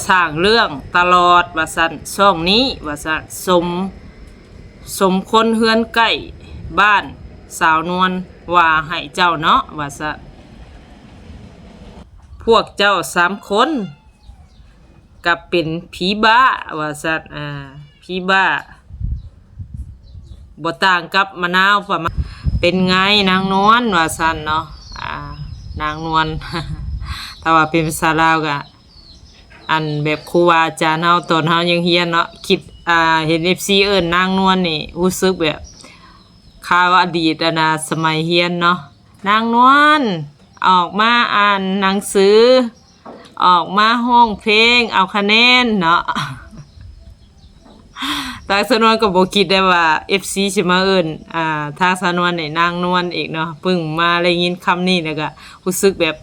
ສ້າງເລື່ອງຕະຫຼອດວ່າຊັ້ນ ຊ່ອງນີ້ວ່າຊັ້ນ ສົມ ສົມຄົນເຮືອນໃກ້ບ້ານສາວນວນວ່າໃຫ້ເຈົ້າເນາະວ່າຊັ້ນ ພວກເຈົ້າສາມຄົນ ກັບເປັນຜີບ້າວ່າຊັ້ນ ອາ ຜີບ້າ ບໍ່ຕ່າງກັບມະນາວປະມານ ເປັນໄງນາງນວນວ່າຊັ້ນເນາະ ອາ ນາງນວນ ຖ້າວ່າເປັນພາສາລາວກະ ອັນແບບຄູບາອາຈານເຮົາ ຕອນເຮົາຍັງຮຽນເນາະ ຄິດ ອາ ເຫັນເອັຟຊີເອີ້ນນາງນວນນີ້ ຮູ້ສຶກແບບຄາວອະດີດ ອັນນາ ສະໄໝຮຽນເນາະ ນາງນວນ ອອກມາອ່ານໜັງສື ອອກມາຮ້ອງເພງເອົາຄະແນນເນາະ. ທາງສາວນວນກໍບໍ່ຄິດໄດ້ວ່າເອັຟຊີຊິມາເອີ້ນ ອາ ທາງສາວນວນນີ້ນາງນວນອີກເນາະ ເພິ່ງມາໄດ້ຍິນຄຳນີ້ແລ້ວກໍຮູ້ສຶກແບບ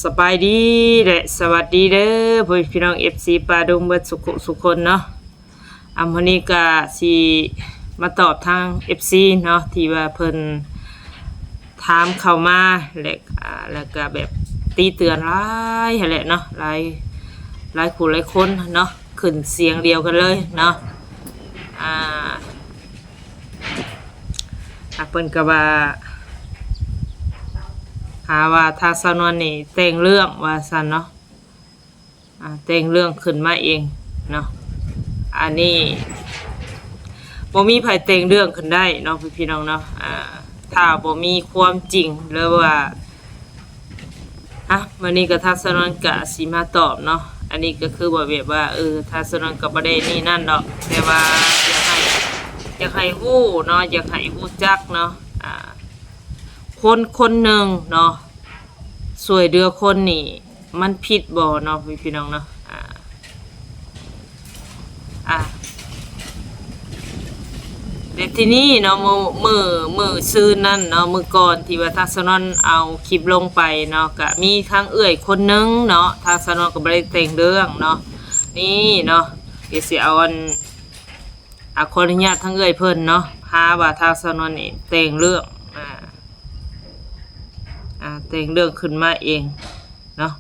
ສະບາຍດີ ແລະ ສະຫວັດດີເດີ ພໍ່ແມ່ພີ່ນ້ອງເອັຟຊີປ່າດົງເບິດສຸຂຸສຸຄົນເນາະ. ອາ ມື້ນີ້ກະຊິມາຕອບທາງເອັຟຊີເນາະ ທີ່ວ່າເພິ່ນຖາມເຂົ້າມາ ແລະ ອາ ແລ້ວກະແບບຕິເຕືອນຫຼາຍຫັ້ນແຫຼະເນາະ ຫຼາຍ ຫຼາຍຜູ້ຫຼາຍຄົນເນາະ ຂຶ້ນສຽງດຽວກັນເລີຍເນາະ ອາ ອາ ເພິ່ນກໍວ່າ ຫາວ່າທາງສາວນວນນີ້ແຕ່ງເລື່ອງວ່າຊັ້ນເນາະ ອາ ແຕ່ງເລື່ອງຂຶ້ນມາເອງເນາະ ອັນນີ້ບໍ່ມີໃຜແຕ່ງເລື່ອງຂຶ້ນໄດ້ເນາະ ພີ່ນ້ອງເນາະ ອາ ຖ້າບໍ່ມີຄວາມຈິງ ຫຼືວ່າ ອາ ມື້ນີ້ກໍທາງສາວນວນກະຊິມາຕອບເນາະ ອັນນີ້ກໍຄືວ່າແບບວ່າ ເອີ ທາງສາວນວນກໍບໍ່ໄດ້ນີ້ນັ້ນດອກ ແຕ່ວ່າຢາກໃຫ້ ຢາກໃຫ້ຮູ້ເນາະ ຢາກໃຫ້ຮູ້ຈັກເນາະ ອາ ຄົນຄົນໜຶ່ງເນາະ ຊ່ວຍເຫຼືອຄົນນີ້ ມັນຜິດບໍ່ເນາະ ພີ່ນ້ອງເນາະ ອາ ອາ ແລະ ທີນີ້ເນາະ ມື້ ມື້ ມື້ຊືນນັ້ນເນາະ ມື້ກ່ອນທີ່ວ່າທາງສາວນວນເອົາຄລິບລົງໄປເນາະ ກະມີທັງເອື້ອຍຄົນໜຶ່ງເນາະ ທາງສາວນວນກໍບໍ່ໄດ້ແຕ່ງເລື່ອງເນາະ ນີ້ເນາະ ດຽວຊິເອົາອັນ ອາ ຂໍອະນຸຍາດທາງເອື້ອຍເພິ່ນເນາະ ຫາວ່າທາງສາວນວນນີ້ແຕ່ງເລື່ອງ ອາ ອາ ແຕ່ງເລື່ອງຂຶ້ນມາເອງເນາະ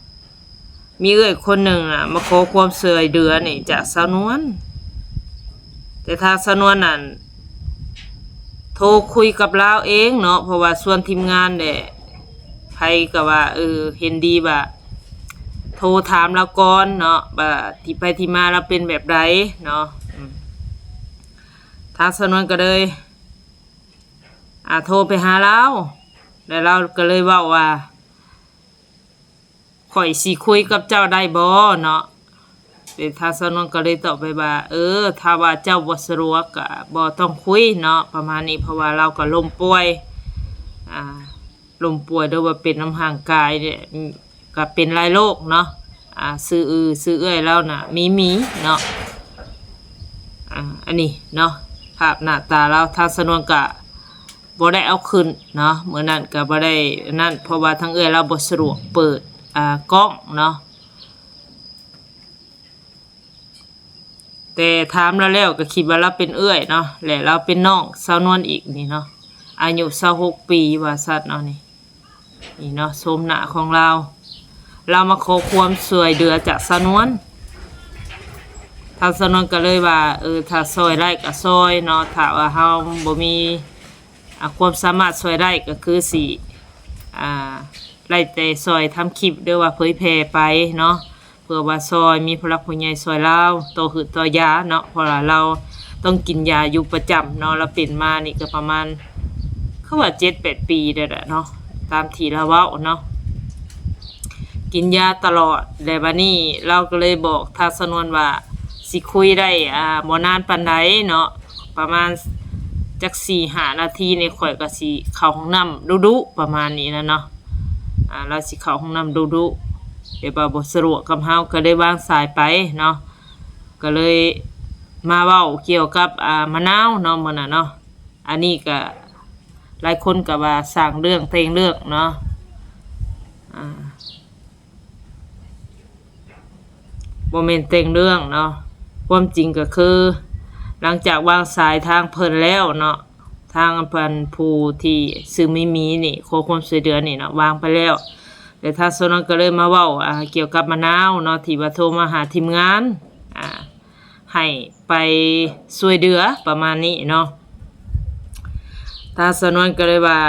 ມີເອື້ອຍຄົນໜຶ່ງນະມາຂໍຄວາມຊ່ວຍເຫຼືອນີ້ຈາກສາວນວນ ແຕ່ທາງສາວນວນນັ້ນໂທຄຸຍກັບລາວເອງເນາະ ເພາະວ່າຊວນທີມງານແຫຼະ ໃຜກໍວ່າ ເອີ ເຫັນດີວ່າໂທຖາມລາວກ່ອນເນາະ ວ່າທີ່ໄປທີ່ມາລາວເປັນແບບໃດເນາະ ອືມ ທາງສາວນວນກໍເລີຍ ອາ ໂທໄປຫາລາວ ແລ້ວລາວກໍເລີຍເວົ້າວ່າ ຂ້ອຍຊິຄຸຍກັບເຈົ້າໄດ້ບໍ່ເນາະ ແລ້ວທາງສາວນວນກໍເລີຍຕອບໄປວ່າ ເອີ ຖ້າວ່າເຈົ້າບໍ່ສະດວກກໍບໍ່ຕ້ອງຄຸຍເນາະ ປະມານນີ້ ເພາະວ່າລາວກໍລົ້ມປ່ວຍ ອາ ລົ້ມປ່ວຍ ຫຼືວ່າເປັນນຳຮ່າງກາຍນີ້ ກໍເປັນຫຼາຍໂລກເນາະ ອາ ຊື່ ຊື່ເອື້ອຍລາວນະ ມີມີເນາະ ອາ ອັນນີ້ເນາະ ພາບໜ້າຕາລາວ ທາງສາວນວນກະບໍ່ໄດ້ເອົາຂຶ້ນເນາະ ມື້ນັ້ນກະບໍ່ໄດ້ນັ້ນ ເພາະວ່າທາງເອື້ອຍລາວບໍ່ສະດວກເປີດ ອາ ກ້ອງເນາະ ແຕ່ຖາມລາວແລ້ວກໍຄິດວ່າລາວເປັນເອື້ອຍເນາະ ແລະ ລາວເປັນນ້ອງສາວນວນອີກນີ້ເນາະ ອາຍຸຊາວຫົກປີວ່າຊັ້ນເນາະ ນີ້ ນີ້ເນາະ ໂສມໜ້າຂອງລາວ ລາວມາຂໍຄວາມຊ່ວຍເຫຼືອຈາກສາວນວນ ທາງສາວນວນກໍເລີຍວ່າ ເອີ ຖ້າຊ່ອຍໄດ້ກໍຊ່ອຍເນາະ ຖ້າວ່າເຮົາບໍ່ມີ ອາ ຄວາມສາມາດຊ່ອຍໄດ້ກໍຄືຊິ ອາ ໄດ້ແຕ່ຊ່ອຍທຳຄລິບ ຫຼືວ່າເຜີຍແຜ່ໄປເນາະ ເພື່ອວ່າຊ່ອຍ ມີຜູ້ຫຼັກຜູ້ໃຫຍ່ຊ່ອຍລາວຕໍ່ຫືດຕໍ່ຢາເນາະ ເພາະວ່າລາວຕ້ອງກິນຢາຢູ່ປະຈຳເນາະ ລາວເປັນມານີ້ກໍປະມານ ຄືວ່າເຈັດແປດປີແລ້ວແຫຼະເນາະ ຕາມທີ່ລາວເວົ້າເນາະ ກິນຢາຕະຫຼອດ ແລະ ບາດນີ້ລາວກໍເລີຍບອກທາງສາວນວນວ່າ ຊິຄຸຍໄດ້ ອາ ບໍ່ນານປານໃດເນາະ ປະມານຈັກສີ່ຫ້ານາທີນີ້ ຂ້ອຍກໍຊິເຂົ້າຫ້ອງນ້ຳດຸໆ ປະມານນີ້ນະເນາະ ອາ ລາວຊິເຂົ້າຫ້ອງນ້ຳດຸໆ ແບບວ່າບໍ່ສະດວກກັບເຮົາ ກໍເລີຍວາງສາຍໄປເນາະ ກໍເລີຍມາເວົ້າກ່ຽວກັບ ອາ ມະນາວເນາະ ມື້ນັ້ນເນາະ ອັນນີ້ກໍຫຼາຍຄົນກໍວ່າສ້າງເລື່ອງແຕ່ງເລື່ອງເນາະ ອາ ບໍ່ແມ່ນແຕ່ງເລື່ອງເນາະ ຄວາມຈິງກໍຄື ຫຼັງຈາກວາງສາຍທາງເພິ່ນແລ້ວເນາະ ທາງເພິ່ນຜູ້ທີ່ຊື່ມີມີນີ້ ຂໍຄວາມຊ່ວຍເຫຼືອນີ້ເນາະ ວາງໄປແລ້ວ ແລະ ທາງສາວນວນກໍເລີຍມາເວົ້າ ອ່າ ກ່ຽວກັບມະນາວເນາະ ທີ່ວ່າໂທມາຫາທີມງານ ອ່າ ໃຫ້ໄປຊ່ວຍເຫຼືອປະມານນີ້ເນາະ. ທາງສາວນວນກໍເລີຍວ່າ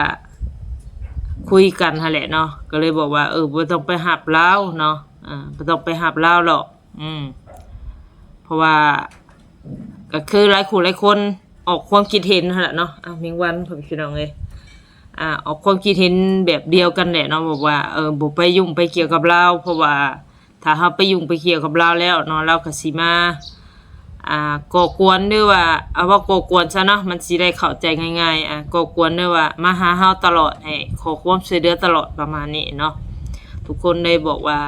ຄຸຍກັນຫັ້ນແຫຼະເນາະ ກໍເລີຍບອກວ່າ ເອີ ບໍ່ຕ້ອງໄປຮັບລາວເນາະ ເອີ ບໍ່ຕ້ອງໄປຮັບລາວດອກ ອືມ ເພາະວ່າກໍຄືຫຼາຍຄູ່ຫຼາຍຄົນອອກຄວາມຄິດເຫັນຫັ້ນແຫຼະເນາະ ອ້າວ ແມງວັນ ພໍ່ແມ່ພີ່ນ້ອງເອີຍ ອ່າ ອອກຄວາມຄິດເຫັນແບບດຽວກັນແຫຼະເນາະ ບອກວ່າ ເອີ ບໍ່ໄປຫຍຸ້ງໄປກ່ຽວກັບລາວ ເພາະວ່າ ຖ້າເຮົາໄປຫຍຸ້ງໄປກ່ຽວກັບລາວແລ້ວເນາະ ລາວກໍຊິມາ ອ່າ ກໍ່ກວນ ຫຼືວ່າ ເອົາເວົ້າກໍ່ກວນຊະເນາະ ມັນຊິໄດ້ເຂົ້າໃຈງ່າຍໆ ອ່າ ກໍ່ກວນ ຫຼືວ່າມາຫາເຮົາຕະຫຼອດ ໃຫ້ຂໍຄວາມຊ່ວຍເຫຼືອຕະຫຼອດ ປະມານນີ້ເນາະ. ທຸກຄົນເລີຍບອກວ່າ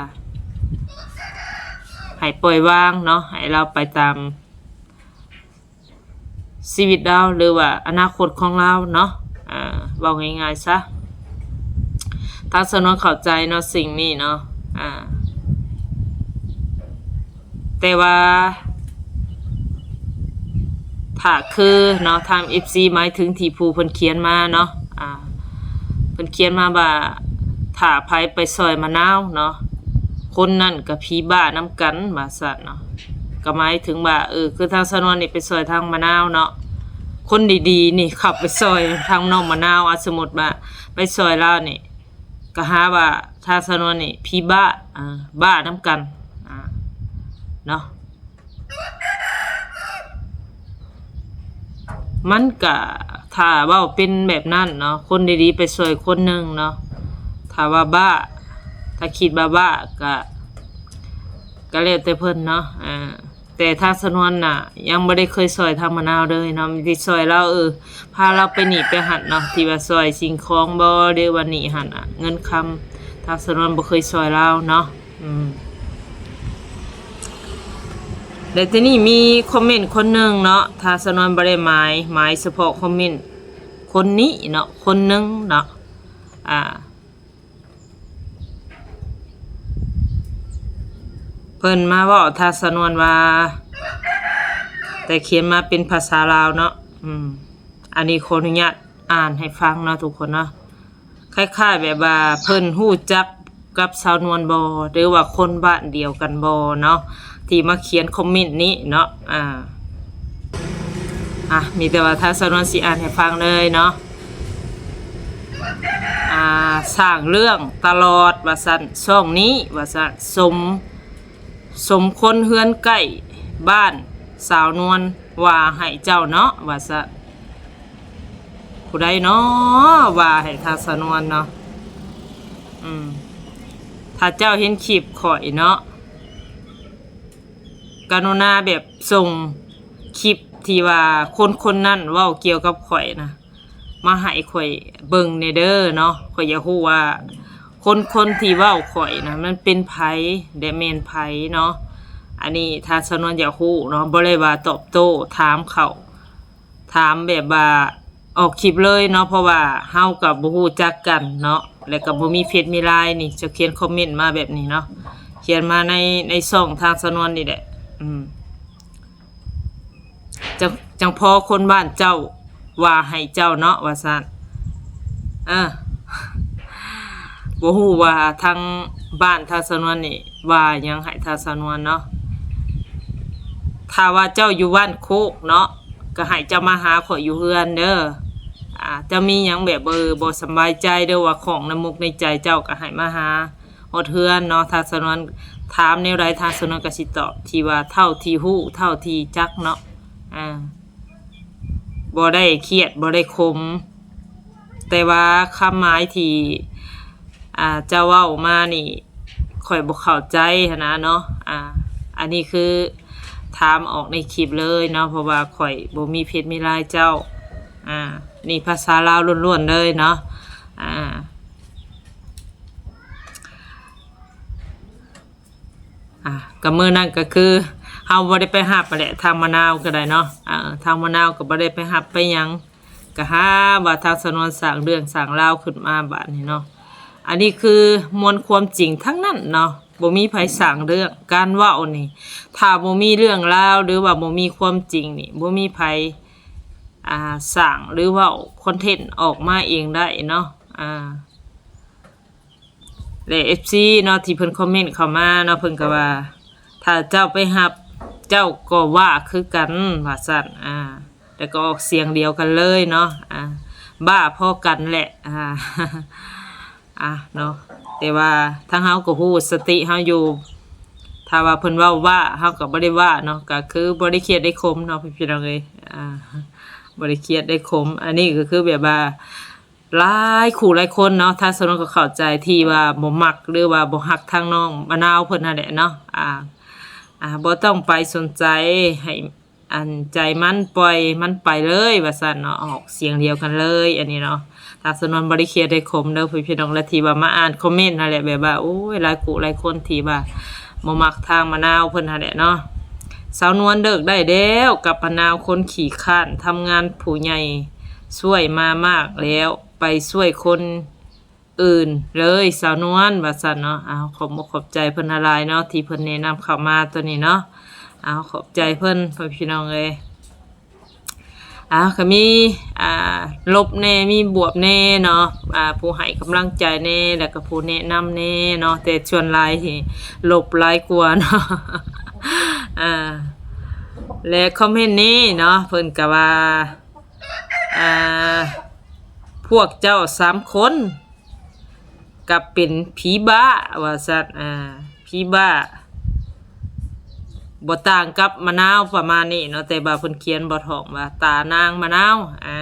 ໃຫ້ປ່ອຍວາງເນາະ ໃຫ້ລາວໄປຕາມ ຊີວິດລາວ ຫຼືວ່າອະນາຄົດຂອງລາວເນາະ ອ່າ ເວົ້າງ່າຍໆຊະ ທາງສາວນວນເຂົ້າໃຈເນາະ ສິ່ງນີ້ເນາະ ອ່າ ແຕ່ວ່າ ຖ້າຄືເນາະ ທາງເອັຟຊີ ໝາຍເຖິງທີ່ຜູ້ເພິ່ນຂຽນມາເນາະ ອ່າ ເພິ່ນຂຽນມາວ່າ ຖ້າໃຜໄປຊ່ອຍມະນາວເນາະ ຄົນນັ້ນກໍຜີບ້ານຳກັນ ວ່າຊັ້ນເນາະ ກໍໝາຍເຖິງວ່າ ເອີ ຄືທາງສາວນວນນີ້ໄປຊ່ອຍທາງມະນາວເນາະ ຄົນດີໆນີ້ເຂົ້າໄປຊ່ອຍທາງນ້ອງມະນາວ ອາ ສົມມຸດວ່າໄປຊ່ອຍລາວນີ້ ກໍຫາວ່າທາງສາວນວນນີ້ຜີບ້າ ອ່າ ບ້ານຳກັນ ອ່າ ເນາະ. ມັນກະ ຖ້າເວົ້າເປັນແບບນັ້ນເນາະ ຄົນດີໆໄປຊ່ວຍຄົນໜຶ່ງເນາະ ຖ້າວ່າບ້າ ຖ້າຄິດວ່າບ້າກະ ກະແລ້ວແຕ່ເພິ່ນເນາະ ອ່າ ແຕ່ທາງສາວນວນນະ ຍັງບໍ່ໄດ້ເຄີຍຊ່ອຍທາງມະນາວເລີຍເນາະ ມີແຕ່ຊ່ອຍລາວ ເອີ ພາລາວໄປນີ້ໄປຫັ້ນເນາະ ທີ່ວ່າຊ່ອຍສິ່ງຂອງບໍ ຫຼືວ່ານີ້ຫັ້ນນະ ເງິນຄຳ ທາງສາວນວນບໍ່ເຄີຍຊ່ອຍລາວເນາະ ອືມ. ແລະ ທີນີ້ມີຄອມເມັນຄົນໜຶ່ງເນາະ ທາງສາວນວນບໍ່ໄດ້ໝາຍ ໝາຍສະເພາະຄອມເມັນຄົນນີ້ເນາະ ຄົນໜຶ່ງເນາະ ອ່າ ເພິ່ນມາເວົ້າທາງສາວນວນວ່າ ແຕ່ຂຽນມາເປັນພາສາລາວເນາະ ອືມ ອັນນີ້ຂໍອະນຸຍາດອ່ານໃຫ້ຟັງເນາະທຸກຄົນເນາະ ຄ້າຍໆແບບວ່າເພິ່ນຮູ້ຈັກກັບສາວນວນບໍ່ ຫຼືວ່າຄົນບ້ານດຽວກັນບໍ່ເນາະ ທີ່ມາຂຽນຄອມເມັນນີ້ເນາະ ອ່າ ອ່ະ ມີແຕ່ວ່າທາງສາວນວນຊິອ່ານໃຫ້ຟັງເລີຍເນາະ ອ່າ ສ້າງເລື່ອງຕະຫຼອດວ່າຊັ້ນ ຊ່ອງນີ້ວ່າຊັ້ນ ສົມ ສົມຄົນເຮືອນໃກ້ບ້ານສາວນວນວ່າໃຫ້ເຈົ້າເນາະ ວ່າຊັ້ນ ຜູ້ໃດເນາະວ່າໃຫ້ທາງສາວນວນເນາະ ອືມ ຖ້າເຈົ້າເຫັນຄລິບຂ້ອຍເນາະ ກະລຸນາແບບສົ່ງຄລິບທີ່ວ່າຄົນຄົນນັ້ນເວົ້າກ່ຽວກັບຂ້ອຍນະ ມາໃຫ້ຂ້ອຍເບິ່ງແດ່ເດີເນາະ ຂ້ອຍຢາກຮູ້ວ່າຄົນຄົນທີ່ເວົ້າຂ້ອຍນະ ມັນເປັນໃຜ ແລະ ແມ່ນໃຜເນາະ ອັນນີ້ທາງສາວນວນຢາກຮູ້ເນາະ ບໍ່ໄດ້ວ່າຕອບໂຕ້ຖາມເຂົາ ຖາມແບບວ່າອອກຄລິບເລີຍເນາະ ເພາະວ່າເຮົາກໍບໍ່ຮູ້ຈັກກັນເນາະ ແລະ ກໍບໍ່ມີເຟສມີລາຍນີ້ ເຈົ້າຂຽນຄອມເມັນມາແບບນີ້ເນາະ ຂຽນມາໃນ ໃນຊ່ອງທາງສາວນວນນີ້ແຫຼະ ອືມ ຈັ່ງ ຈັ່ງພໍຄົນບ້ານເຈົ້າວ່າໃຫ້ເຈົ້າເນາະ ວ່າຊັ້ນ ເອີ ບໍ່ຮູ້ວ່າທາງບ້ານທາງສາວນວນນີ້ວ່າຫຍັງໃຫ້ທາງສາວນວນເນາະ ຖ້າວ່າເຈົ້າຢູ່ບ້ານໂຄກເນາະ ກໍໃຫ້ເຈົ້າມາຫາຂ້ອຍຢູ່ເຮືອນເດີ ອ່າ ເຈົ້າມີຫຍັງແບບ ເອີ ບໍ່ສະບາຍໃຈ ຫຼືວ່າຂ້ອງໃນມົກໃນໃຈເຈົ້າ ກໍໃຫ້ມາຫາ ຮອດເຮືອນເນາະ ທາງສາວນວນຖາມແນວໃດ ທາງສາວນວນກໍຊິຕອບ ທີ່ວ່າເທົ່າທີ່ຮູ້ ເທົ່າທີ່ຈັກເນາະ ອ່າ ບໍ່ໄດ້ຄຽດ ບໍ່ໄດ້ຂົມ ແຕ່ວ່າຄຳໝາຍທີ່ ອ່າ ເຈົ້າເວົ້າມານີ້ ຂ້ອຍບໍ່ເຂົ້າໃຈຫັ້ນນະເນາະ ອ່າ ອັນນີ້ຄືຖາມອອກໃນຄລິບເລີຍເນາະ ເພາະວ່າຂ້ອຍບໍ່ມີເຟສມີລາຍເຈົ້າ ອ່າ ນີ້ພາສາລາວລ້ວນໆເລີຍເນາະ ອ່າ ອ່າ ກໍມື້ນັ້ນກໍຄືເຮົາບໍ່ໄດ້ໄປຮັບຫັ້ນແຫຼະ ທາງມະນາວກໍໄດ້ເນາະ ເອີ ທາງມະນາວກໍບໍ່ໄດ້ໄປຮັບໄປຫຍັງ ກໍຫາວ່າທາງສາວນວນສ້າງເລື່ອງສ້າງລາວຂຶ້ນມາບາດນີ້ເນາະ ອັນນີ້ຄືມວນຄວາມຈິງທັງນັ້ນເນາະ ບໍ່ມີໃຜສ້າງເລື່ອງ. ການເວົ້ານີ້ ຖ້າບໍ່ມີເລື່ອງລາວ ຫຼືວ່າບໍ່ມີຄວາມຈິງນີ້ ບໍ່ມີໃຜ ອ່າ ສ້າງ ຫຼືເວົ້າຄອນເທັນອອກມາເອງໄດ້ເນາະ. ອ່າ ແລະ ເອັຟຊີ ເນາະ ທີ່ເພິ່ນຄອມເມັນເຂົ້າມາເນາະ ເພິ່ນກໍວ່າ ຖ້າເຈົ້າໄປຮັບ ເຈົ້າກໍບ້າຄືກັນ ວ່າຊັ້ນ. ອ່າ ແລ້ວກໍອອກສຽງດຽວກັນເລີຍເນາະ. ອ່າ ບ້າພໍກັນແຫຼະ. ອ່າ ອ່າ ເນາະ ແຕ່ວ່າທາງເຮົາກໍຮູ້ສະຕິເຮົາຢູ່. ຖ້າວ່າເພິ່ນເວົ້າວ່າ ເຮົາກໍບໍ່ໄດ້ວ່າເນາະ ກໍຄືບໍ່ໄດ້ຄຽດໄດ້ຄົມເນາະ ພີ່ນ້ອງເອີຍ. ອ່າ ບໍ່ໄດ້ຄຽດໄດ້ຄົມ. ອັນນີ້ກໍຄືແບບວ່າ ຫຼາຍຄູ່ຫຼາຍຄົນເນາະ ທາງສາວນວນກໍເຂົ້າໃຈທີ່ວ່າບໍ່ມັກ ຫຼືວ່າບໍ່ຮັກທາງນ້ອງມະນາວເພິ່ນຫັ້ນແຫຼະເນາະ. ອ່າ ອ່າ ບໍ່ຕ້ອງໄປສົນໃຈ ໃຫ້ ອັນ ໃຈມັນ ປ່ອຍມັນໄປເລີຍ ວ່າຊັ້ນເນາະ. ອອກສຽງດຽວກັນເລີຍ ອັນນີ້ເນາະ. ທາງສາວນວນບໍ່ໄດ້ຄຽດໄດ້ຄົມເດີ ພີ່ນ້ອງ ແລະ ທີ່ວ່າມາອ່ານຄອມເມັນຫັ້ນແຫຼະ ແບບວ່າ ໂອ້ຍ ຫຼາຍຄູ່ຫຼາຍຄົນທີ່ວ່າບໍ່ມັກທາງມະນາວເພິ່ນຫັ້ນແຫຼະເນາະ. ສາວນວນເລີກໄດ້ແລ້ວກັບມະນາວ ຄົນຂີ້ຄ້ານທຳງານ ຜູ້ໃຫຍ່ຊ່ວຍມາມາກແລ້ວ ໄປຊ່ວຍຄົນອື່ນເລີຍສາວນວນ ວ່າຊັ້ນເນາະ. ອ້າວ ຂອບອົກຂອບໃຈເພິ່ນຫຼາຍໆເນາະ ທີ່ເພິ່ນແນະນຳເຂົ້າມາຕົວນີ້ເນາະ. ອ້າວ ຂອບໃຈເພິ່ນ ພໍ່ພີ່ນ້ອງເອີຍ. ອ້າວ ກໍມີ ອ່າ ລົບແດ່ ມີບວກແດ່ເນາະ. ອ່າ ຜູ້ໃຫ້ກຳລັງໃຈແດ່ ແລ້ວກໍຜູ້ແນະນຳແດ່ເນາະ ແຕ່ສ່ວນຫຼາຍຊິລົບຫຼາຍກວ່າເນາະ. ອ່າ ແລະ ຄອມເມັນນີ້ເນາະ ເພິ່ນກໍວ່າ ອ່າ ພວກເຈົ້າສາມຄົນ ກັບເປັນຜີບ້າ ວ່າຊັ້ນ. ອ່າ ຜີບ້າ ບໍ່ຕ່າງກັບມະນາວ ປະມານນີ້ເນາະ ແຕ່ວ່າເພິ່ນຂຽນບໍ່ຖອງວ່າ ຕານາງມະນາວ. ອ່າ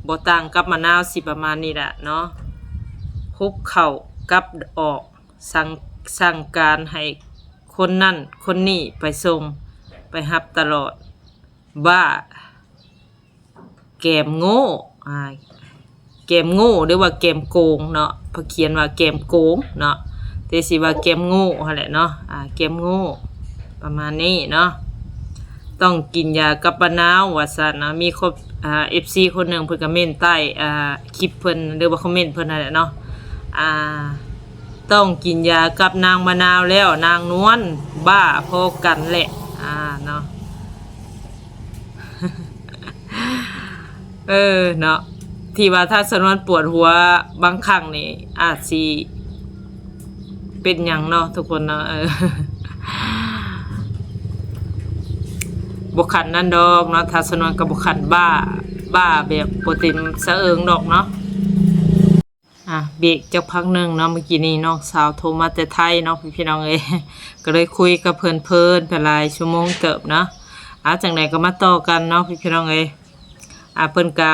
ບໍ່ຕ່າງກັບມະນາວ ຊິປະມານນີ້ລະເນາະ. ຮຸບເຂົ້າກັບອອກ ສັ່ງ ສັ່ງການໃຫ້ຄົນນັ້ນຄົນນີ້ໄປສົ່ງໄປຮັບຕະຫຼອດ. ບ້າ ແກມໂງ່ ອ່າ ແກມໂງ່ ຫຼືວ່າແກມໂກງເນາະ ເພິ່ນຂຽນວ່າແກມໂກງເນາະ ແຕ່ຊິວ່າແກມໂງ່ຫັ້ນແຫຼະເນາະ. ອ່າ ແກມໂງ່ ປະມານນີ້ເນາະ. ຕ້ອງກິນຢາກັບມະນາວ ວ່າຊັ້ນເນາະ. ມີຄົນ ອ່າ ເອັຟຊີຄົນໜຶ່ງ ເພິ່ນກໍເມັນໃຕ້ ອ່າ ຄລິບເພິ່ນ ຫຼືວ່າຄອມເມັນເພິ່ນຫັ້ນແຫຼະເນາະ. ອ່າ ຕ້ອງກິນຢາກັບນາງມະນາວແລ້ວ ນາງນວນ ບ້າພໍກັນແຫຼະ. ອ່າ ເນາະ. ເອີ ເນາະ ທີ່ວ່າທາງສາວນວນປວດຫົວບາງຄັ້ງນີ້ ອາດຊິເປັນຫຍັງເນາະ ທຸກຄົນເນາະ. ເອີ ບໍ່ຂັ້ນນັ້ນດອກເນາະ ທາງສາວນວນກໍບໍ່ຂັ້ນບ້າ ບ້າແບບບໍ່ເຕັມສະເອີງດອກເນາະ. ອ່ະ ເບຣກຈັກພັກໜຶ່ງເນາະ. ເມື່ອກີ້ນີ້ນ້ອງສາວໂທມາແຕ່ໄທເນາະ ພີ່ນ້ອງເອີຍ ກໍເລີຍຄຸຍກັບເພິ່ນເພີນໄປຫຼາຍຊົ່ວໂມງເຕີບເນາະ. ອ່ະ ຈັ່ງໃດກໍມາຕໍ່ກັນເນາະ ພີ່ນ້ອງເອີຍ. ອ່ະ ເພິ່ນກະ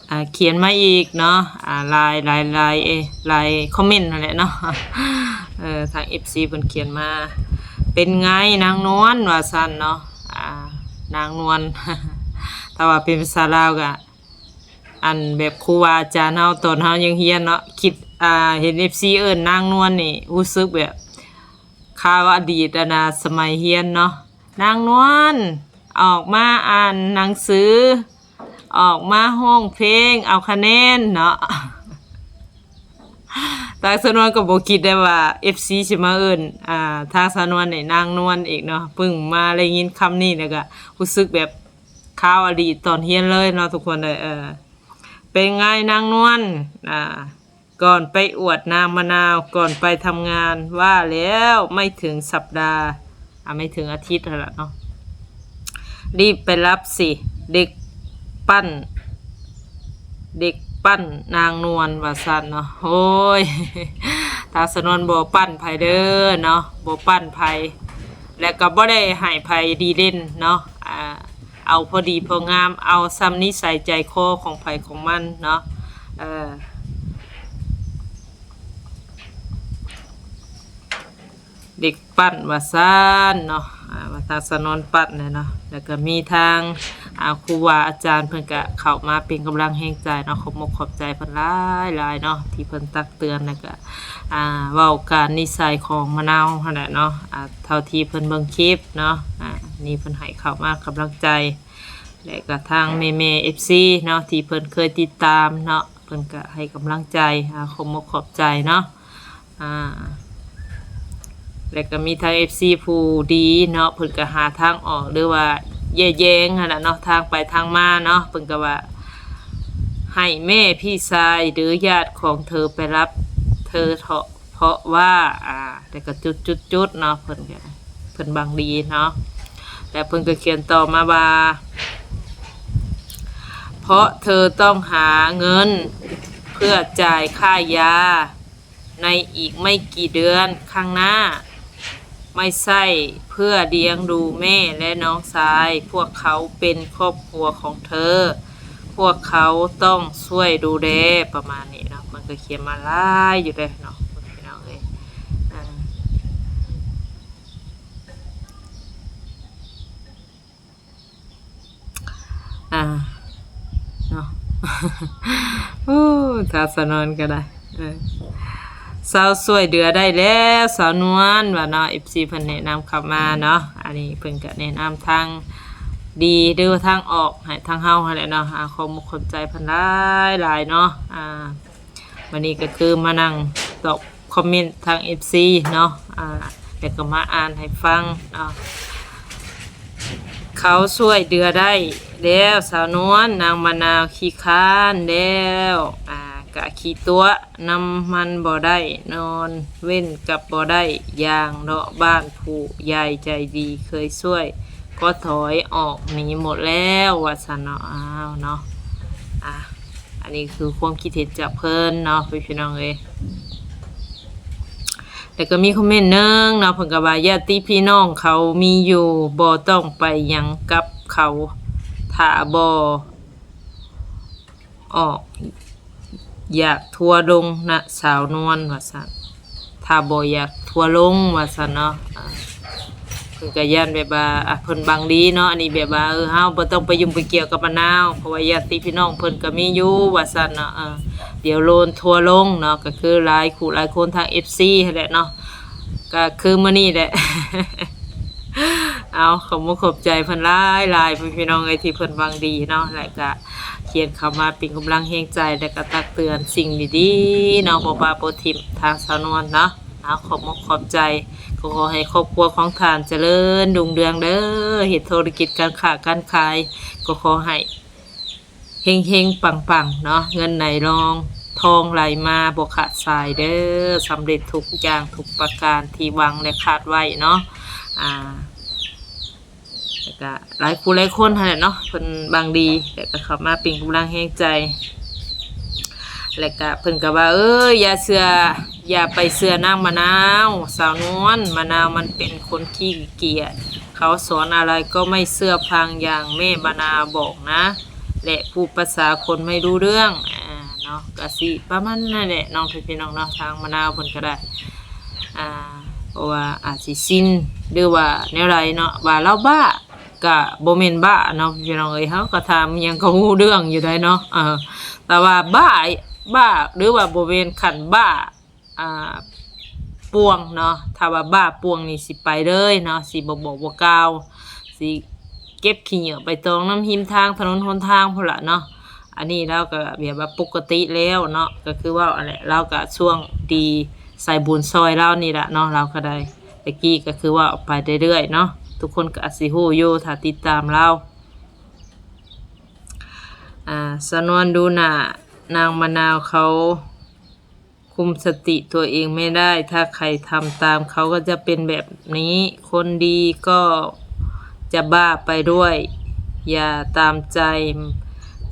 ອ່າ ຂຽນມາອີກເນາະ ອ່າ ຫຼາຍ ຫຼາຍ ຫຼາຍ ເອີ ຫຼາຍຄອມເມັນຫັ້ນແຫຼະເນາະ. ເອີ ທາງເອັຟຊີເພິ່ນຂຽນມາ ເປັນໄງນາງນວນ ວ່າຊັ້ນເນາະ. ອ່າ ນາງນວນ ຖ້າວ່າເປັນພາສາລາວກະ ອັນແບບຄູບາອາຈານເຮົາ ຕອນເຮົາຍັງຮຽນເນາະ ຄິດ ອ່າ ເຫັນເອັຟຊີເອີ້ນນາງນວນນີ້ ຮູ້ສຶກແບບຄາວອະດີດ ອັນນ່າ ສະໄໝຮຽນເນາະ ນາງນວນ ອອກມາອ່ານໜັງສື ອອກມາຮ້ອງເພງເອົາຄະແນນເນາະ. ທາງສາວນວນກໍບໍ່ຄິດໄດ້ວ່າເອັຟຊີຊິມາເອີ້ນ ອ່າ ທາງສາວນວນນີ້ນາງນວນອີກເນາະ. ເພິ່ງມາໄດ້ຍິນຄຳນີ້ແລ້ວກໍຮູ້ສຶກແບບ ຄາວອະດີດຕອນຮຽນເລີຍເນາະທຸກຄົນເອີຍ. ເອີ ເປັນໄງນາງນວນ ອ່າ ກ່ອນໄປອວດນາງມະນາວ ກ່ອນໄປທຳງານ ວ່າແລ້ວໄມ່ເຖິງສັບດາ ອ່າ ໄມ່ເຖິງອາທິດຫັ້ນລະເນາະ. ຣີບໄປຮັບຊິ ເດັກປັ້ນ ເດັກປັ້ນນາງນວນ ວ່າຊັ້ນເນາະ. ໂອ້ຍ ທາງສາວນວນບໍ່ປັ້ນໃຜເດີເນາະ ບໍ່ປັ້ນໃຜ ແລະກໍບໍ່ໄດ້ໃຫ້ໃຜດີເດັ່ນເນາະ. ອ່າ ເອົາພໍດີພໍງາມ ເອົາສ່ຳນິໄສໃຈຄໍຂອງໃຜຂອງມັນເນາະ. ເອີ ເດັກປັ້ນວ່າຊັ້ນເນາະ ອ່າ ວ່າທາງສາວນວນປັ້ນແຫຼະເນາະ. ແລ້ວກໍມີທາງ ອ່າ ຄູບາອາຈານເພິ່ນກະເຂົ້າມາເປັນກຳລັງແຮງໃຈເນາະ ຂອບອົກຂອບໃຈເພິ່ນຫຼາຍໆເນາະ ທີ່ເພິ່ນຕັກເຕືອນ ແລ້ວກະ ອ່າ ເວົ້າການນິໄສຂອງມະນາວຫັ້ນແຫຼະເນາະ. ອ່າ ເທົ່າທີ່ເພິ່ນເບິ່ງຄລິບເນາະ ອ່າ ນີ້ເພິ່ນໃຫ້ເຂົ້າມາກຳລັງໃຈ ແລະກະທາງແມ່ໆເອັຟຊີເນາະ ທີ່ເພິ່ນເຄີຍຕິດຕາມເນາະ ເພິ່ນກະໃຫ້ກຳລັງໃຈ ອ່າ ຂອບອົກຂອບໃຈເນາະ. ອ່າ ແລ້ວກໍມີທັງເອັຟຊີຜູ້ດີເນາະ ເພິ່ນກໍຫາທາງອອກ ຫຼືວ່າແຍແຍງຫັ້ນລະເນາະ ທາງໄປທາງມາເນາະ ເພິ່ນກໍວ່າ ໃຫ້ແມ່ພີ່ຊາຍ ຫຼືຍາດຂອງເທີໄປຮັບເທີເຖາະ ເພາະວ່າ ອ່າ ແລ້ວກໍຈຸດໆໆເນາະ ເພິ່ນກໍ ເພິ່ນຫວັງດີເນາະ ແລ້ວເພິ່ນກໍຂຽນຕໍ່ມາວ່າ ເພາະເທີຕ້ອງຫາເງິນເພື່ອຈ່າຍຄ່າຢາ ໃນອີກໄມ່ກີ່ເດືອນຂ້າງໜ້າ, ໄມ່ໃຊ່ເພື່ອລ້ຽງດູແມ່ ແລະ ນ້ອງຊາຍ, ພວກເຂົາເປັນຄອບຄົວຂອງເທີ, ພວກເຂົາຕ້ອງຊ່ວຍດູແລ ປະມານນີ້ເນາະ. ມັນກໍຂຽນມາຫຼາຍຢູ່ເດ້ເນາະ ພີ່ນ້ອງເອີຍ. ອ່າ. ອ່າ ເນາະ ໂອ້ ຖ້າສາວນວນກໍໄດ້ ເອີ ເຊົາຊ່ວຍເຫຼືອໄດ້ແລ້ວ ສາວນວນ ວ່າເນາະ ເອັຟຊີເພິ່ນແນະນຳເຂົ້າມາເນາະ. ອັນນີ້ເພິ່ນກໍແນະນຳທາງດີ ຫຼືວ່າທາງອອກໃຫ້ທາງເຮົາຫັ້ນແຫຼະເນາະ. ອ່າ ຂອບມຸກຂອບໃຈເພິ່ນຫຼາຍໆເນາະ. ອ່າ ວັນນີ້ກໍຄືມານັ່ງຕອບຄອມເມັນທາງເອັຟຊີເນາະ ອ່າ ແລ້ວກໍມາອ່ານໃຫ້ຟັງເນາະ. ເຂົາຊ່ວຍເຫຼືອໄດ້ແລ້ວສາວນວນ, ນາງມະນາວຂີ້ຄ້ານແລ້ວ ອ່າ ກະຂີ້ຕົວະນຳມັນບໍ່ໄດ້, ນອນເວັ້ນກັບບໍ່ໄດ້, ຍ່າງເລາະບ້ານຜູ້ໃຫຍ່ໃຈດີເຄີຍຊ່ວຍ ກໍຖອຍອອກໜີໝົດແລ້ວ ວ່າຊັ້ນເນາະ. ອ້າວເນາະ ອ່າ ອັນນີ້ຄືຄວາມຄິດເຫັນຈາກເພິ່ນເນາະ ພີ່ນ້ອງເອີຍ. ແລ້ວກໍມີຄອມເມັນໜຶ່ງເນາະ ເພິ່ນກໍວ່າ ຍາດຕິພີ່ນ້ອງເຂົາມີຢູ່ ບໍ່ຕ້ອງໄປຫຍັງກັບເຂົາ ຖ້າບໍ່ ອອກ ຢາກທົວລົງນະສາວນວນ ວ່າຊັ້ນ, ຖ້າບໍ່ຢາກທົວລົງ ວ່າຊັ້ນເນາະ. ອ່າ ເພິ່ນກໍຢ້ານແບບວ່າ ອ່າ ເພິ່ນຫວັງດີເນາະ ອັນນີ້ແບບວ່າ ເອີ ເຮົາບໍ່ຕ້ອງໄປຫຍຸ້ງໄປກ່ຽວກັບມະນາວ ເພາະວ່າຍາດຕິພີ່ນ້ອງເພິ່ນກໍມີຢູ່ ວ່າຊັ້ນເນາະ. ເອີ ດຽວໂດນທົວລົງເນາະ ກໍຄືຫຼາຍຄູ່ຫຼາຍຄົນ ທາງເອັຟຊີຫັ້ນແຫຼະເນາະ ກໍຄືມື້ນີ້ແຫຼະ. ເອົາ ຂອບມຸກຂອບໃຈເພິ່ນຫຼາຍໆ ພີ່ນ້ອງເອີຍ ທີ່ເພິ່ນຫວັງດີເນາະ ແລະກະຂຽນເຂົ້າມາເປັນກຳລັງແຮງໃຈ ແລະກະຕັກເຕືອນສິ່ງດີໆເນາະ ບໍ່ປະບໍ່ຖິ້ມທາງສາວນວນເນາະ. ເອົາ ຂອບມຸກຂອບໃຈ ກໍຂໍໃຫ້ຄອບຄົວຂອງທ່ານຈະເລີນຮຸ່ງເຮືອງເດີ, ເຮັດທຸລະກິດການຄ້າການຂາຍ ກໍຂໍໃຫ້ ເຮັງໆ ປັງໆ ເນາະ, ເງິນໄຫຼນອງ ທອງໄຫຼມາບໍ່ຂາດສາຍເດີ, ສຳເລັດທຸກຢ່າງທຸກປະການທີ່ຫວັງ ແລະ ຄາດໄວ້ເນາະ. ອ່າ ແລ້ວກະຫຼາຍຜູ້ຫຼາຍຄົນຫັ້ນແຫຼະເນາະ ເພິ່ນຫວັງດີ ແລ້ວກະເຂົ້າມາເປັນກຳລັງແຮງໃຈ ແລ້ວກະເພິ່ນກະວ່າ ເອີ ຢ່າເຊື່ອ ຢ່າໄປເຊື່ອນາງມະນາວ ສາວນວນ, ມະນາວມັນເປັນຄົນຂີ້ກຽດ ເຂົາສອນອະໄລກໍໄມ່ເຊື່ອຟັງຢ່າງແມ່ມະນາວບອກນະ ແລະ ພູດພາສາຄົນໄມ່ຮູ້ເລື່ອງ ອ່າ ເນາະ ກະຊິປະມານນັ້ນແຫຼະເນາະ ພີ່ນ້ອງເນາະ. ທາງມະນາວເພິ່ນກໍໄດ້ ອ່າ ເພາະວ່າອາດຊິຊິນ ຫຼືວ່າແນວໃດເນາະ ວ່າລາວບ້າ ກະບໍ່ແມ່ນບ້າເນາະ ພີ່ນ້ອງເອີຍ, ເຮົາກໍຖາມຫຍັງກໍຮູ້ເລື່ອງຢູ່ໄດ໋ເນາະ. ເອີ ແຕ່ວ່າບ້າ ບ້າ ຫຼືວ່າບໍ່ແມ່ນຂັ້ນບ້າ ອ່າ ປ່ວງເນາະ, ຖ້າວ່າບ້າປ່ວງນີ້ຊິໄປເລີຍເນາະ, ຊິບໍ່ບອກບໍ່ກ່າວ, ຊິເກັບຂີ້ເຫຍື້ອໃບຕອງນຳຮິມທາງຖະໜົນຫົນທາງພຸ້ນລະເນາະ. ອັນນີ້ລາວກໍແບບວ່າປົກກະຕິແລ້ວເນາະ, ກໍຄືເວົ້າຫັ້ນແຫຼະ, ລາວກໍຊ່ວງດີສາຍບຸນຊ່ອຍລາວນີ້ລະເນາະ, ລາວກໍໄດ້ ແຕ່ກີ້ກໍຄືເວົ້າໄປເລື້ອຍໆເນາະ, ທຸກຄົນກໍອາດຊິຮູ້ຢູ່ ຖ້າຕິດຕາມລາວ. ອ່າ ສາວນວນ ດູໜ້ານາງມະນາວ ເຂົາ ຄຸມສະຕິຕົວເອງໄມ່ໄດ້, ຖ້າໃຄທຳຕາມເຂົາກໍຈະເປັນແບບນີ້, ຄົນດີກໍຈະບ້າໄປດ້ວຍ, ຢ່າຕາມໃຈ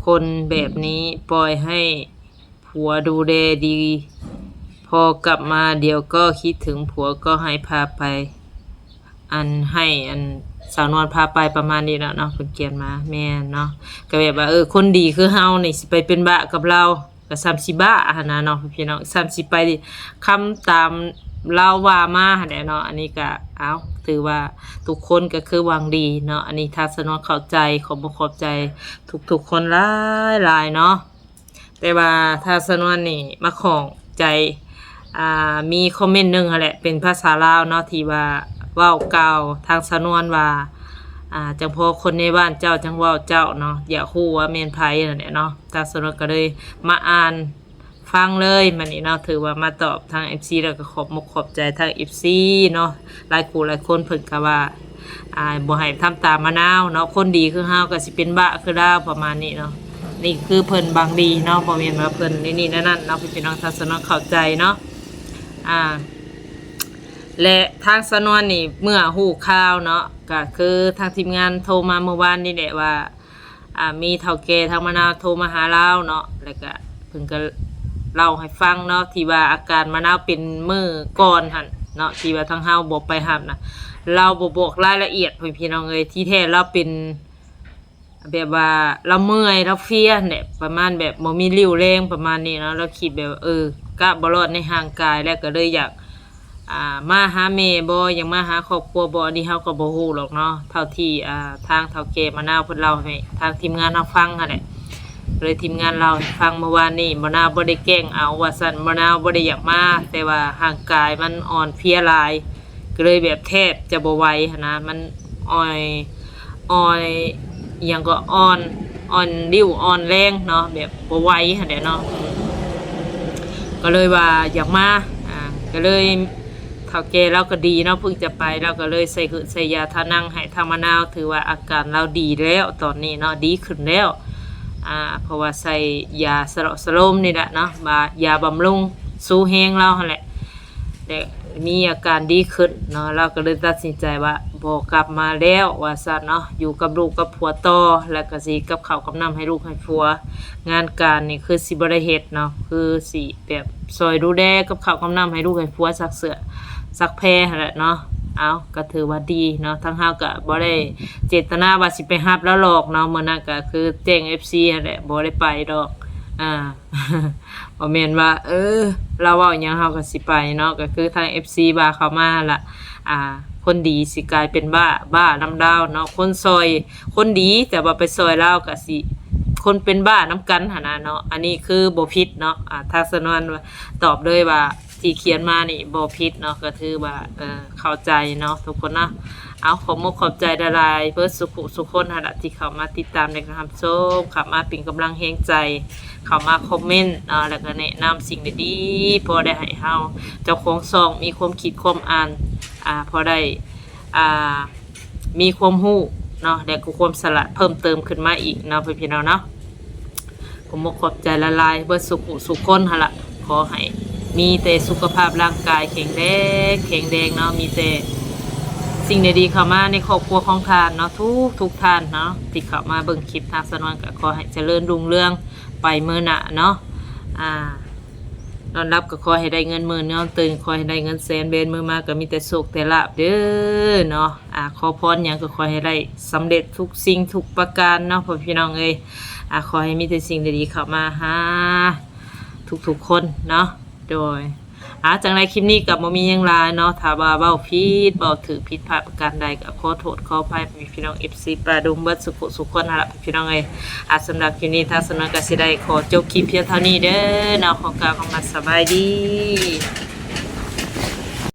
ຄົນແບບນີ້, ປ່ອຍໃຫ້ຜົວດູແລດີ, ພໍກັບມາດຽວກໍຄິດເຖິງຜົວ, ກໍໃຫ້ພາໄປ ອັນ ໃຫ້ອັນສາວນວນພາໄປ ປະມານນີ້ແຫຼະເນາະ ເພິ່ນຂຽນມາ ແມ່ນເນາະ, ກໍແບບວ່າ ເອີ ຄົນດີຄືເຮົານີ້ ຊິໄປເປັນບ້າກັບລາວ ກໍສ່ຳຊິບ້າຫັ້ນນະເນາະ ພີ່ນ້ອງ, ສ່ຳຊິໄປຄຳຕາມລາວວ່າມາຫັ້ນແຫຼະເນາະ. ອັນນີ້ກໍ ເອົ້າ ຖືວ່າທຸກຄົນກໍຄືຫວັງດີເນາະ, ອັນນີ້ທາງສາວນວນເຂົ້າໃຈ, ຂອບອົກຂອບໃຈທຸກໆຄົນຫຼາຍໆເນາະ. ແຕ່ວ່າທາງສາວນວນນີ້ມາຂ້ອງໃຈ ອ່າ ມີຄອມເມັນໜຶ່ງຫັ້ນແຫຼະ ເປັນພາສາລາວເນາະ ທີ່ວ່າເວົ້າກ່າວທາງສາວນວນວ່າ ອ່າ ຈັ່ງພໍຄົນໃນບ້ານເຈົ້າຈັ່ງເວົ້າເຈົ້າເນາະ, ຢາກຮູ້ວ່າແມ່ນໃຜຫັ້ນແຫຼະເນາະ. ທາງສາວນວນກໍເລີຍມາອ່ານ ຟັງເລີຍ ບັດນີ້ເນາະ. ຖືວ່າມາຕອບທາງເອັຟຊີ ແລ້ວກໍຂອບມຸກຂອບໃຈທາງເອັຟຊີເນາະ. ຫຼາຍຄູ່ຫຼາຍຄົນເພິ່ນກໍວ່າ ອ່າ ບໍ່ໃຫ້ທຳຕາມມະນາວເນາະ, ຄົນດີຄືເຮົາກໍຊິເປັນບ້າຄືລາວ ປະມານນີ້ເນາະ. ນີ້ຄືເພິ່ນຫວັງດີເນາະ, ບໍ່ແມ່ນວ່າເພິ່ນນີ້ໆນັ້ນໆເນາະ ພີ່ນ້ອງ. ທາງສາວນວນເຂົ້າໃຈເນາະ. ອ່າ ແລະ ທາງສາວນວນນີ້ເມື່ອຮູ້ຂ່າວເນາະ ກໍຄືທາງທີມງານໂທມາມື້ວານນີ້ແຫຼະວ່າ ອ່າ ມີເຖົ້າແກ່ທາງມະນາວໂທມາຫາລາວເນາະ, ແລ້ວກະເພິ່ນກະເລົ່າໃຫ້ຟັງເນາະ ທີ່ວ່າອາການມະນາວເປັນມື້ກ່ອນຫັ້ນເນາະ ທີ່ວ່າທາງເຮົາບໍ່ໄປຮັບນະ. ລາວບໍ່ບອກລາຍລະອຽດ ພີ່ນ້ອງເອີຍ. ທີ່ແທ້ລາວເປັນແບບວ່າລາວເມື່ອຍ ລາວເພຍຫັ້ນແຫຼະ ປະມານແບບບໍ່ມີຫລິ່ວແຮງ ປະມານນີ້ເນາະ. ລາວຄິດແບບວ່າ ເອີ ກະບໍ່ລອດໃນຮ່າງກາຍ ແລ້ວກໍເລີຍຢາກ ອ່າ ມາຫາແມ່ບໍ່ ຢາກມາຫາຄອບຄົວບໍ່ ອັນນີ້ເຮົາກໍບໍ່ຮູ້ດອກເນາະ. ເທົ່າທີ່ ອ່າ ທາງເຖົ້າແກ່ມະນາວເພິ່ນເລົ່າໃຫ້ທາງທີມງານເຮົາຟັງຫັ້ນແຫຼະ. ເລີຍທີມງານເລົ່າໃຫ້ຟັງເມື່ອວານນີ້, ມະນາວບໍ່ໄດ້ແກ້ງເອົາວ່າຊັ້ນ, ມະນາວບໍ່ໄດ້ຢາກມາ ແຕ່ວ່າຮ່າງກາຍມັນອ່ອນເພຍຫຼາຍ ກໍເລີຍແບບແທບຈະບໍ່ໄຫວຫັ້ນນະ. ມັນອ່ອຍ ອ່ອຍ ອີ່ຫຍັງກໍ ອ່ອນ ອ່ອນລິ້ວອ່ອນແຮງເນາະ ແບບບໍ່ໄຫວຫັ້ນແຫຼະເນາະ. ກໍເລີຍວ່າຢາກມາ ອ່າ ກໍເລີຍ ເຖົ້າແກ່ລາວກໍດີເນາະ ເພິ່ງຈະໄປ ລາວກໍເລີຍໃສ່ຮືດໃສ່ຢາທານັງໃຫ້ທາງມະນາວ. ຖືວ່າອາການລາວດີແລ້ວຕອນນີ້ເນາະ ດີຂຶ້ນແລ້ວ ອ່າ ເພາະວ່າໃສ່ຢາສະເລາະສະໂລມນີ້ແຫຼະເນາະ ວ່າຢາບຳລຸງຊູແຮງລາວຫັ້ນແຫຼະ ແລະ ມີອາການດີຂຶ້ນເນາະ. ລາວກໍເລີຍຕັດສິນໃຈວ່າບໍ່ກັບມາແລ້ວວ່າຊັ້ນເນາະ, ຢູ່ກັບລູກກັບຜົວຕໍ່ ແລ້ວກໍຊິກັບເຂົ້າກັບນ້ຳໃຫ້ລູກໃຫ້ຜົວ. ງານການນີ້ຄືຊິບໍ່ໄດ້ເຮັດເນາະ ຄືຊິ ແບບຊ່ອຍດູແລກັບເຂົ້າກັບນ້ຳໃຫ້ລູກໃຫ້ຜົວ ຊັກເສື້ອຊັກແພຫັ້ນແຫຼະເນາະ. ເອົາ ກໍຖືວ່າດີເນາະ, ທາງເຮົາກໍບໍ່ໄດ້ເຈດຕະນາວ່າຊິໄປຮັບລາວຫຼອກເນາະ. ມື້ນັ້ນກໍຄືແຈ້ງເອັຟຊີຫັ້ນແຫຼະ ບໍ່ໄດ້ໄປດອກ ອ່າ ບໍ່ແມ່ນວ່າ ເອີ ລາວເວົ້າຫຍັງເຮົາກໍຊິໄປເນາະ. ກໍຄືທາງເອັຟຊີວ່າເຂົ້າມາຫັ້ນລະ ອ່າ ຄົນດີຊິກາຍເປັນບ້າ ບ້ານຳລາວເນາະ. ຄົນຊ່ອຍ ຄົນດີ ແຕ່ວ່າໄປຊ່ອຍລາວກໍຊິ ຄົນເປັນບ້ານຳກັນຫັ້ນນະເນາະ. ອັນນີ້ຄືບໍ່ຜິດເນາະ. ອ່າ ທາງສາວນວນຕອບເລີຍວ່າທີ່ຂຽນມານີ້ບໍ່ຜິດເນາະ, ກໍຖືວ່າ ເອີ ເຂົ້າໃຈເນາະທຸກຄົນເນາະ. ເອົາ ຂອບມຸກຂອບໃຈຫຼາຍໆ ເບິດສູ່ຜູ້ສູ່ຄົນຫັ້ນລະ ທີ່ເຂົ້າມາຕິດຕາມ ແລະ ກໍຮັບຊົມ, ເຂົ້າມາເປັນກຳລັງແຮງໃຈ, ເຂົ້າມາຄອມເມັນເນາະ ແລ້ວກໍແນະນຳສິ່ງດີໆ ພໍໄດ້ໃຫ້ເຮົາເຈົ້າຂອງຊ່ອງມີຄວາມຄິດຄວາມອ່ານ ອ່າ ພໍໄດ້ ອ່າ ມີຄວາມຮູ້ເນາະ ແລະກໍຄວາມສະຫຼາດເພີ່ມເຕີມຂຶ້ນມາອີກເນາະ ພີ່ນ້ອງເນາະ. ຂໍມຸກຂອບໃຈຫຼາຍໆ ເບິດສູ່ຜູ້ສູ່ຄົນຫັ້ນລະ. ຂໍໃຫ້ມີແຕ່ສຸຂະພາບຮ່າງກາຍແຂງແຮງ ແຂງແຮງເນາະ, ມີແຕ່ສິ່ງດີໆເຂົ້າມາໃນຄອບຄົວຂອງທ່ານເນາະ ທຸກໆທ່ານເນາະ ທີ່ເຂົ້າມາເບິ່ງຄລິບທາງສາວນວນ ກໍຂໍໃຫ້ຈະເລີນຮຸ່ງເຮືອງໄປເມືອໜ້າເນາະ. ອ່າ ນອນຫຼັບກໍຂໍໃຫ້ໄດ້ເງິນໝື່ນ, ນອນຕື່ນຂໍໃຫ້ໄດ້ເງິນແສນ, ແບນມືມາກໍມີແຕ່ໂຊກແຕ່ລາບເດີເນາະ. ອ່າ ຂໍພອນຫຍັງກໍຂໍໃຫ້ໄດ້ສຳເລັດທຸກສິ່ງທຸກປະການເນາະ ພໍ່ພີ່ນ້ອງເອີຍ. ອ່າ ຂໍໃຫ້ມີແຕ່ສິ່ງດີໆເຂົ້າມາຫາທຸກໆຄົນເນາະ. ໂດຍ ອ່າ ຈັ່ງໃດຄລິບນີ້ກໍບໍ່ມີຫຍັງຫຼາຍເນາະ, ຖ້າວ່າເວົ້າຜິດເວົ້າຖືກຜິດພາດປະການໃດ ກໍຂໍໂທດຂໍອະໄພ ພີ່ນ້ອງເອັຟຊີປາດົງເບິດສູ່ຜູ້ສູ່ຄົນຫັ້ນລະ ພີ່ນ້ອງເອີຍ. ອ່າ ສຳລັບຄລິບນີ້ທາງສາວນວນກໍຊິໄດ້ຂໍຈົບຄລິບພຽງເທົ່ານີ້ເດີເນາະ. ຂໍກ່າວຄຳວ່າສະບາຍດີ.